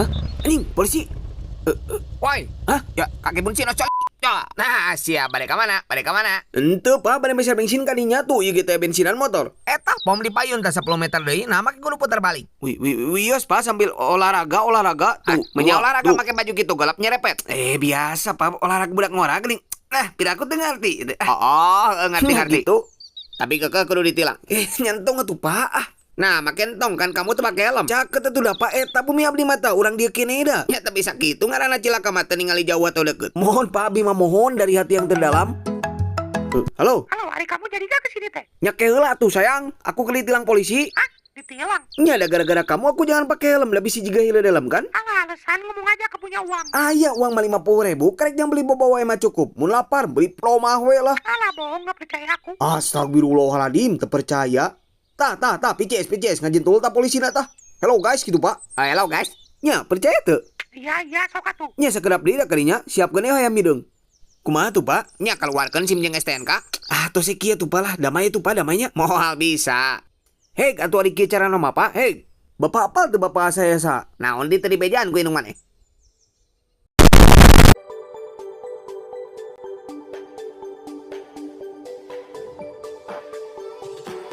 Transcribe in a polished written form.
Hah? Anjing, polisi. Woi, Hah? Ya, kaki bensin ocol. Ya. Nah, siap balik ke mana? Balik ke mana? Ente, Pak, bade meser bensin kadinya tuh, ieu ge teh bensinan motor. Eta pom di payun teh 10 meter deui, nah make kudu putar balik. Wih, wih, wios, Pak, sambil olahraga, olahraga tuh. Ah, punya dua, olahraga tuh. Pakai baju gitu gelap nyerepet. Eh, biasa, Pak, olahraga budak ngora geuning. Nah, pira aku teu ngerti. Oh, oh, ngerti ngerti. Gitu. Tapi keukeuh kudu ditilang. Eh, nya entong atuh, Pak. Ah, Nah, make entong kan kamu tuh pakai helm. Caket atuh dah, Pak, eta bumi abdi mata urang dieu keneh da. Ya tapi bisa gitu ngaranna cilaka mah teu ningali jauh atau deket. Mohon, Pak, abdi mah mohon dari hati yang terdalam. Halo, Halo, ari kamu jadi gak kesini teh? Nya heula tuh, sayang. Aku kena ditilang polisi. Ah, ditilang. Nya ada gara-gara kamu aku jangan pakai helm, lebih si jiga heula dalam kan? Alah, alasan ngomong aja ke punya uang. Aya uang mah 50.000, karek jang beli boba wae mah cukup. Mun lapar beli promah we lah. Alah, bohong, gak percaya aku. Astagfirullahaladzim, terpercaya. Tah, tah, tah, PCS, PCS, ngajentul tah polisi tah. Hello guys, gitu, Pak. Oh, hello guys. Nya, percaya tuh? Iya, sok atuh. Nya sakedap deui da kadinya, siapkeun we hayam hideung. Kumaha tuh, Pak? Nya keluarkan SIM jeung STNK. Ah, tos kieu tuh, Pak lah, damai tuh, Pak, damainya. Moal bisa. Hei, atuh ari kieu carana mah, Pak. Hei, Bapak apal tuh bapak saya sa? Naon di teu dibejaan ku indung maneh?